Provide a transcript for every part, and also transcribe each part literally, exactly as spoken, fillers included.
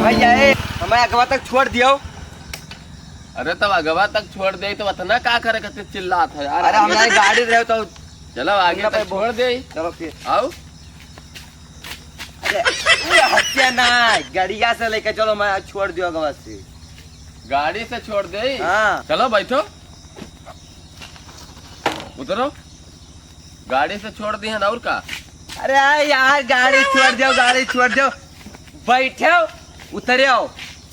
भैया, ए, हमें अगवा तक छोड़ दियो। अरे, तब अगवा तक छोड़ दे, तो अतना का करे खातिर चिल्लात है यार? अरे, हमारे गाड़ी रहे तो चलो, आगे उनका तक पे छोड़ दे। चलो फिर। आओ। अरे, ये हत्या ना, गड़िया से लेके चलो, मैं छोड़ दियो अगवा से। गाड़ी से छोड़ दे? हाँ। चलो, बैठो। उतरो। गाड़ी से छोड़ दिहन, और का? अरे यार, गाड़ी छोड़ दियो, गाड़ी छोड़ दियो। बैठो, उतरो,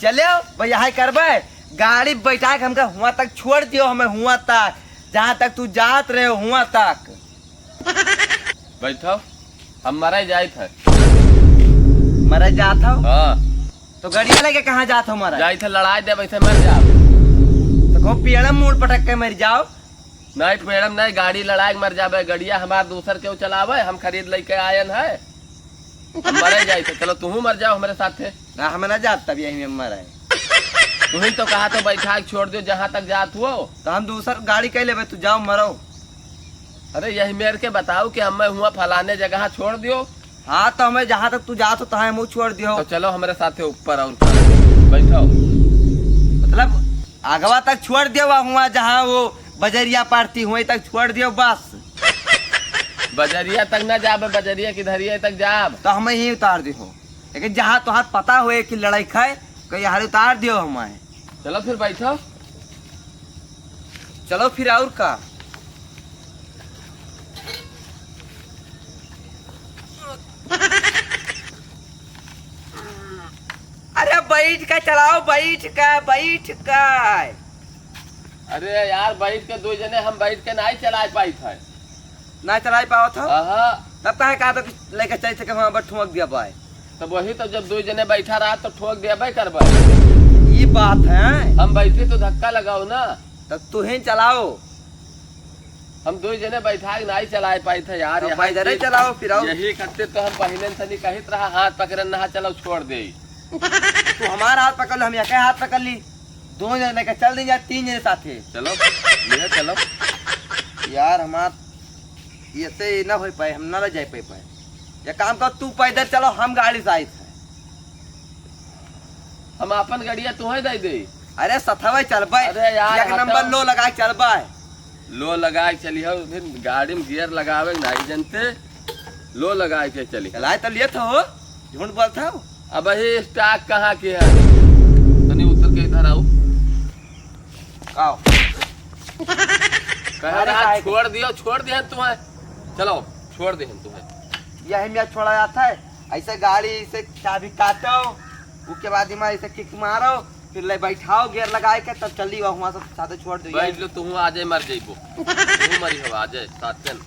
चलो, भाई, यहाँ करबे। गाड़ी बैठा के हमका हुआ तक छोड़ दियो, हमें हुआ तक, जहाँ तक तू जात रहे हो, हुआ तक। बैठो, हम मरे जाइत है। मरे जात हो? हाँ। तो गड़िया लेके कहाँ जात हो मरे? जाइत है, लड़ाई दे, वैसे मर जाओ। तो को पेड़ में मुड़ पटक के मर जाओ। नहीं, पेड़ में नहीं, गाड़ी लड़ाई के मर जाबे। गड़िया हमार दूसर केहू चलावे, हम खरीद लेके आयन है। हम मरे जाइत है, चलो तुहू मर जाओ हमरे साथे। ना, हम ना जात, तब यही में मरे। तुही तो कहा तो बैठा के छोड़ दियो, जहाँ तक जात हो। तो हम दूसर गाड़ी कह लेबे, तू जाओ मरो। अरे, यही मेर के बताओ कि हमें हुआ फलाने जगह छोड़ दियो। हाँ, तो हमें जहाँ तक तू जात हो, तहाँ हमहू छोड़ दियो। तो चलो हमरे साथे ऊपर और का। बैठो। मतलब, आगवा तक छोड़ दियो, वहाँ हुआ जहाँ वो बजरिया पड़ती, हुई तक छोड़ दियो बस। बजरिया तक ना जाब, बजरिया की धरिया तक जाब। तो हमें ही उतार दियो। लेकिन जहाँ तोहार पता हुए कि लड़ाई खाए, कहीं यहाँ उतार दियो हमें। चलो फिर बैठो। चलो फिर और का? अरे बैठ के चलाओ, बैठ के, बैठ के। अरे यार, बैठ के दो जने हम बैठ के नहीं चलाए पाइत है। ना चलाए पावत हो? आहा। तब काहे कहा तो कि लेके चल सके, वहाँ पर ठोक दिया बाय। तब वही तो, जब दो जने बैठा रहा तो ठोक दिया बाय करबा। ये बात है। हम बैठे तो धक्का लगाओ ना। तब तू ही चलाओ। हम दो जने बैठा के नहीं चलाए पाइत है यार, तो यहाँ भाई जरे से चलाओ, फिर आओ। यही खातिर तो हम पहले से नहीं कहित रहा, हाथ पकड़न ना चलो, छोड़ दे। तू हमारा हाथ पकड़ लो, हम यहाँ के हाथ पकड़ ली, दो जने लेके चल दी जा, तीन जने साथे। चलो, ले चलो। यार, हमार ऐसे ही ना हो पाए, हम ना ले जाए पाए, पाए। ये काम कर, तू पैदल चलो, हम गाड़ी से आइत है। हम आपन गड़िया तुहे दे दे। अरे सथवे चलबे, अरे यार, एक हटो। नंबर लो लगा के चलबे। लो लगा के चली हो, फिर गाड़ी में गियर लगावे के नहीं जनते, लो लगा के चली। चलाए तो लिए तो हो, झूठ बोलता हो। अब ये स्टॉक कहाँ के है? तनी उतर के इधर आओ। आओ। कह अरे रहा, काहे छोड़ दियो, छोड़ दिया तुम्हें। चलो, छोड़ दे हम तुम्हें। यही में छोड़ा जाता है, ऐसे गाड़ी से चाबी काटो, उसके बाद में ऐसे किक मारो, फिर ले बैठाओ गियर लगाए के, तब चली वहाँ से साथे छोड़ दो। बैठ लो, तुहू आ जाए, मर जाइबो। तुहू मरी हो, आ जाए, साथ चल।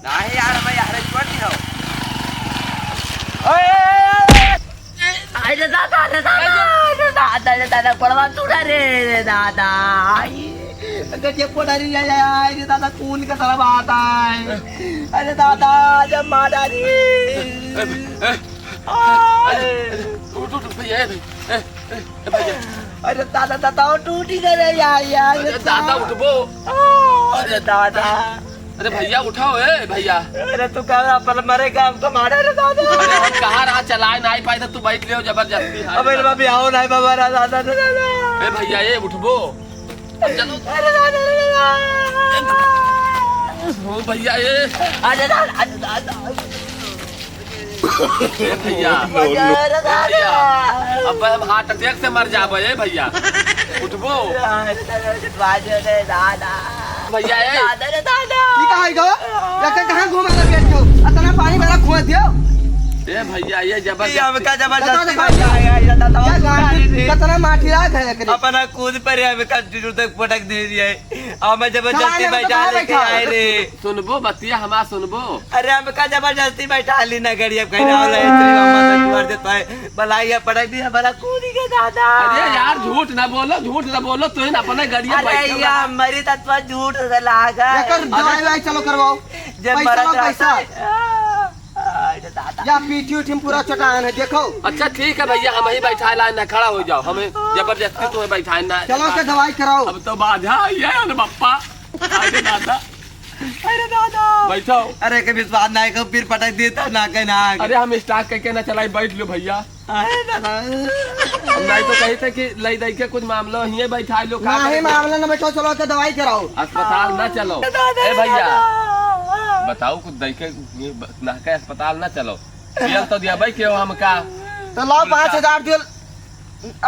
नहीं यार, मैं यहाँ छोड़ दी हो। ओए, ओए, ओए, ओए। अरे दादा, अरे दादा, अरे दादा, अरे दादा, पड़वा तू ना रे, रे दादा। आई, गजे पड़ा रे, आई, आई, अरे दादा, खून का तरफ आता है। अरे दादा, जब मार डाली। ए, ए, आय। अरे, उठ, उठ, उठ, भैया, ए, ए, ए, ए, भैया। अरे दादा, दादा, वो टूटी गए रे, यार, यार, अरे दादा, दादा। उठबो। आ, अरे दादा। अरे भैया, उठाओ, ए भैया। अरे तू कह रहा, पर मरे काम तो मारे रे दादा। अरे हम कहाँ रहा, चलाए ना पाए, तो तू बैठ लियो जबरदस्ती। अबे रे बाबा, आओ ना बाबा, रा दादा, दादा, दादा। ए भैया, ए उठबो। अब चलो। अरे दादा, दादा, दादा। ओ भैया, ए। अरे दादा, अरे दादा। ए भैया, no, no। ए भैया, अब हम हार्ट अटैक से मर जाबे, ए भैया। उठबो। भैया, ए। दादा रे दादा। की कहे गो? लड़का कहाँ घूमे ला बैठ के? अतना पानी भरा खोद दियो। ए भैया, ये जबरदस्ती। ये हमका जबरदस्ती बताओ, बताओ। बैठा है, ये दादा, ये गाड़ी कितना माटी लाग है एकरे। अपना कूद पर हमका जुजुर तक पटक दे दिया है। अब मैं जबरदस्ती चलाने में तो बैठा कहाँ लेके बैठा? आए रे। सुनबो बतिया हमार, सुनबो। अरे हमका जबरदस्ती बैठा ली ना गड़िया, कहीं ना होला, इतनी मामा से जुआर देता है। भलाई ये पटक दी, हमारा कूदी के दादा। अरे यार, झूठ ना बोलो, झूठ ना बोलो, तू ही ना अपने गड़िया अरे बैठो या ना। मरी तत्वा झूठ से लागा। एकर दवाई ववाई चलो करवाओ। जब पैसा मरत लाओ, रहता पैसा। है। अरे दादा। या पीठी उठी में पूरा चटान है, देखो। अच्छा ठीक है भैया, हम ही बैठा लाए ना, खड़ा हो जाओ, हमें जबरदस्ती तुम्हें बैठाए ना। चलो के दवाई कराओ। अब तो बाधा आई है ना बप्पा। अरे दादा। अरे दादा। बैठो। अरे के विश्वास ना है, को फिर पटक देता ना के ना। अरे हम स्टार्ट करके ना चलाई, बैठ लो भैया। अरे दादा। हम नहीं तो कही थे कि लई दई के कुछ मामला हिये बैठाई लो, का नहीं, करे? मामला न बैठाओ, चलो के दवाई कराओ। अस्पताल ना चलो। दादा, ए भैया, दादा। बताओ कुछ दई के, ये ब-, ना के अस्पताल ना चलो। दियल तो दिया भाई, के हो हमका? तो लाओ उल्टा। पाँच हजार दियो,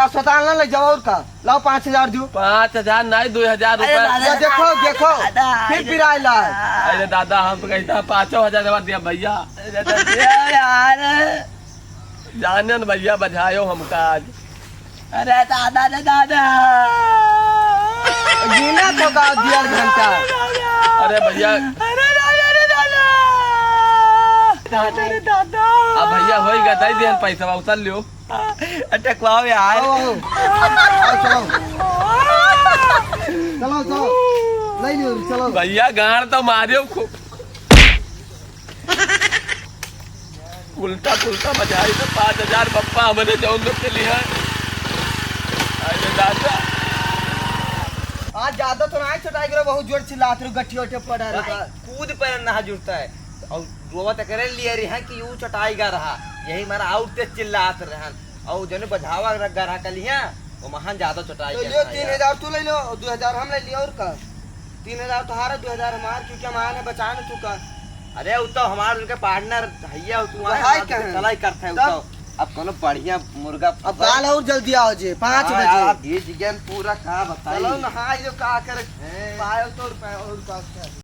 अस्पताल ना ले जाओ और का? लाओ पाँच हजार दियो। पाँच हजार नहीं, दो हजार अरे रुपया। दादा, ये देखो, दादा, देखो, दादा, फिर दादा। पिराइला है। अरे दादा, हम तो कहता पाँचों हजार रुपया दिया भैया। अरे दादा, दिया यार। जाने न भैया, बझायो हमका आज। अरे दादा रे दादा। गिना तो का दिया घंटा। अरे भैया। अरे दादा रे दादा। दादा रे दादा। अब भैया होई गया, दे दिहन पैसा, उतर लियो। अटकवाओ यार। आओ, आओ। आओ, चलो। चलो, चलो। ले लियो, चलो। भैया गाड़ तो मारियो खूब। उल्टा पुल्टा बजाई तो पाँच हजार बप्पा हमरे जौन लोग के लिए है। अरे दादा। आज ज्यादा तो ना चटाई करो, बहुत जोर चिल्लात रहो, गट्ठी ओठे पड़ा रहो। भाई, कूद पर ना जुड़ता है। और गोवा तक करे लिए रही है कि यू चटाई गा रहा, यही मारा और तेज चिल्लात रहन। और जने बझावा गा रहा कलिया, वो महान ज्यादा चटाई तो गा लियो, रहा तीन हजार तू ले लो, दो हजार हम ले लियो, और का? तीन हजार तोहार, दो हजार हमार, क्योंकि हम आने बचाने तू का। अरे, वो तो हमार उनके पार्टनर भैया, तू तो आए, हाय हमार कहे। चलाई करते हैं, तब? तो अब कोनो बढ़िया मुर्गा अब फंसा। गाल और जल्दी आओ जे, पाँच हाँ, बजे। यार, अब ये जिगन पूरा का बताई। चलो ना, हाँ, ये का करे, हैं। पायल तो और पायल और का करे।